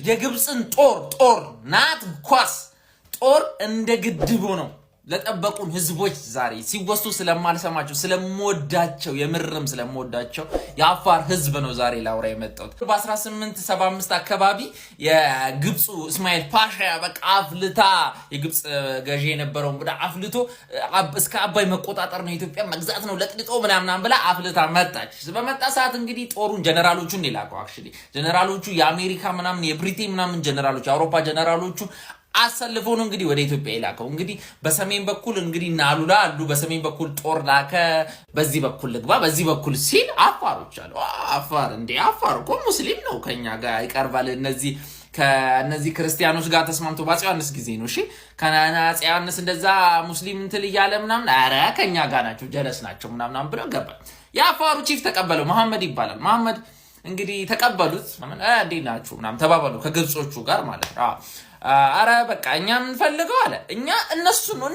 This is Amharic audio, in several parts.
የግብፅን ጦር ናት ኳስ ጦር እንደ ግድቡ ነው ለጠበቁን ህዝቦች ዛሬ ሲወሱ ስለማልሰማቸው ስለምወዳቸው የምርም ስለምወዳቸው የአፋር ህዝብ ነው ዛሬ ላውራ የመጣሁት። በ1875 አካባቢ የግብፁ እስማኤል ፓሻ በቃ አፍልታ የግብፅ ገዢ የነበረውን ብዳ አፍልቶ እስከ አባይ መቆጣጠር ነው፣ ኢትዮጵያ መግዛት ነው፣ ለጥልጦ ምናምናም ብላ አፍልታ መጣች። በመጣ ሰዓት እንግዲህ ጦሩን ጀነራሎቹን የላከው actually ጀነራሎቹ የአሜሪካ ምናምን የብሪቴን ምናምን ጀነራሎች የአውሮፓ ጀነራሎቹ አሰልፎ ነው እንግዲህ ወደ ኢትዮጵያ የላከው። እንግዲህ በሰሜን በኩል እንግዲህ እነ አሉላ አሉ። በሰሜን በኩል ጦር ላከ። በዚህ በኩል ልግባ፣ በዚህ በኩል ሲል አፋሮች አሉ። አፋር እንዴ፣ አፋር እኮ ሙስሊም ነው፣ ከኛ ጋር ይቀርባል። እነዚህ ከእነዚህ ክርስቲያኖች ጋር ተስማምቶ በአፄ ዮሐንስ ጊዜ ነው። እሺ፣ ከአፄ ዮሐንስ እንደዛ ሙስሊም እንትል እያለ ምናምን፣ ኧረ ከኛ ጋር ናቸው፣ ጀለስ ናቸው ምናምናም ብለው ገባ። የአፋሩ chief ተቀበለው። መሐመድ ይባላል። መሐመድ እንግዲህ ተቀበሉት። እንዴት ናችሁ ምናምን ተባባሉ ከግብጾቹ ጋር ማለት ነው። አረ በቃ እኛ የምንፈልገው አለ፣ እኛ እነሱ ነው።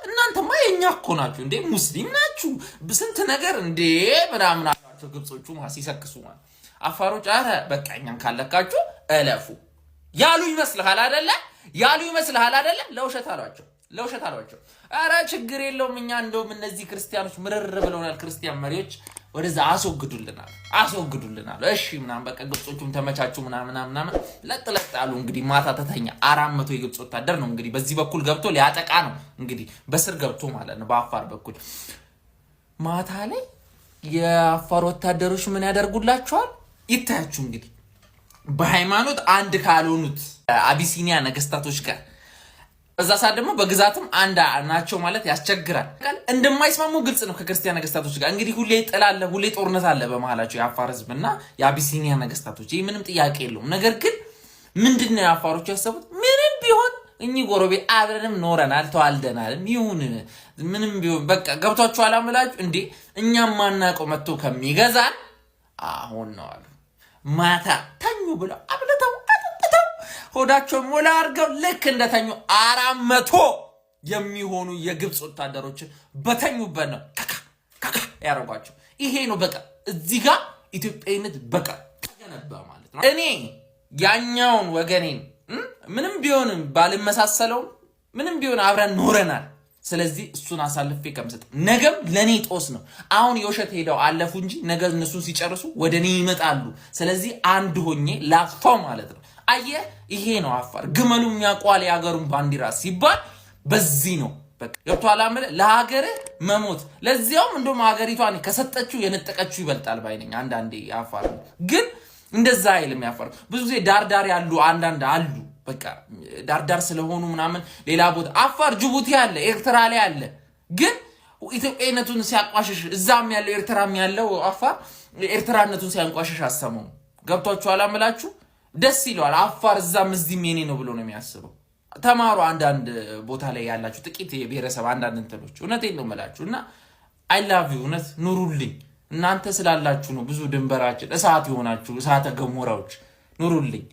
እናንተማ የእኛ እኮ ናችሁ እንዴ፣ ሙስሊም ናችሁ ስንት ነገር እንዴ ምናምን አሏቸው ግብጾቹ ሲሰክሱ ማለት። አፋሮች አረ በቃ እኛን ካለካችሁ እለፉ ያሉ ይመስልሃል አደለ? ያሉ ይመስልሃል አደለ? ለውሸት አሏቸው፣ ለውሸት አሏቸው። አረ ችግር የለውም፣ እኛ እንደውም እነዚህ ክርስቲያኖች ምርር ብለውናል፣ ክርስቲያን መሪዎች ወደዛ አስወግዱልናል፣ አስወግዱልናል። እሺ ምናምን በቃ ግብጾቹም ተመቻቹ ምናምን ምናምን ለጥ ለጥ አሉ። እንግዲህ ማታ ተተኛ። 400 የግብፅ ወታደር ነው እንግዲህ በዚህ በኩል ገብቶ ሊያጠቃ ነው እንግዲህ በስር ገብቶ ማለት ነው በአፋር በኩል። ማታ ላይ የአፋር ወታደሮች ምን ያደርጉላቸዋል? ይታያችሁ እንግዲህ በሃይማኖት አንድ ካልሆኑት አቢሲኒያ ነገስታቶች ጋር በዛ ሰዓት ደግሞ በግዛትም አንድ ናቸው ማለት ያስቸግራል። እንደማይስማሙ ግልጽ ነው ከክርስቲያን ነገስታቶች ጋር። እንግዲህ ሁሌ ጥል አለ፣ ሁሌ ጦርነት አለ በመሀላቸው የአፋር ህዝብ እና የአቢሲኒያ ነገስታቶች። ይህ ምንም ጥያቄ የለውም። ነገር ግን ምንድን ነው የአፋሮች ያሰቡት? ምንም ቢሆን እኚህ ጎረቤት አብረንም ኖረናል ተዋልደናልም፣ ይሁን ምንም ቢሆን በቃ ገብቷችኋል አምላችሁ እንዴ፣ እኛም ማናውቀው መጥቶ ከሚገዛን አሁን ነው አሉ። ማታ ተኙ ብለው አብልተው አጠጥተው ሆዳቸው ሞላ አድርገው ልክ እንደተኙ 400 የሚሆኑ የግብፅ ወታደሮችን በተኙበት ነው ከካ ከካ ያደረጓቸው። ይሄ ነው በቃ እዚህ ጋር ኢትዮጵያዊነት በቃ ተገነባ ማለት ነው። እኔ ያኛውን ወገኔን ምንም ቢሆንም ባልመሳሰለውም ምንም ቢሆን አብረን ኖረናል። ስለዚህ እሱን አሳልፌ ከምሰጥ ነገም ለእኔ ጦስ ነው። አሁን የውሸት ሄደው አለፉ እንጂ ነገ እነሱን ሲጨርሱ ወደ እኔ ይመጣሉ። ስለዚህ አንድ ሆኜ ላጥፋው ማለት ነው። አየህ፣ ይሄ ነው አፋር። ግመሉ የሚያውቀዋል የሀገሩን ባንዲራ ሲባል በዚህ ነው። ገብቶሃል? አምልህ ለሀገርህ መሞት ለዚያውም እንደውም ሀገሪቷን ከሰጠችው የነጠቀችው ይበልጣል ባይ ነኝ። አንዳንዴ አፋር ግን እንደዛ አይልም። ያፋር ብዙ ጊዜ ዳርዳር ያሉ አንዳንድ አሉ፣ በቃ ዳርዳር ስለሆኑ ምናምን ሌላ ቦታ አፋር ጅቡቲ አለ፣ ኤርትራ ላይ አለ። ግን ኢትዮጵያዊነቱን ሲያቋሽሽ እዛም ያለው ኤርትራም ያለው አፋር ኤርትራነቱን ሲያንቋሽሽ አሰማው። ገብቷችኋል? አምላችሁ ደስ ይለዋል። አፋር እዛም እዚህም የኔ ነው ብሎ ነው የሚያስበው። ተማሩ። አንዳንድ ቦታ ላይ ያላችሁ ጥቂት የብሔረሰብ አንዳንድ እንትኖች እውነቴን ነው የምላችሁ እና I love you፣ እውነት ኑሩልኝ። እናንተ ስላላችሁ ነው ብዙ ድንበራችን እሳት የሆናችሁ እሳተ ገሞራዎች፣ ኑሩልኝ።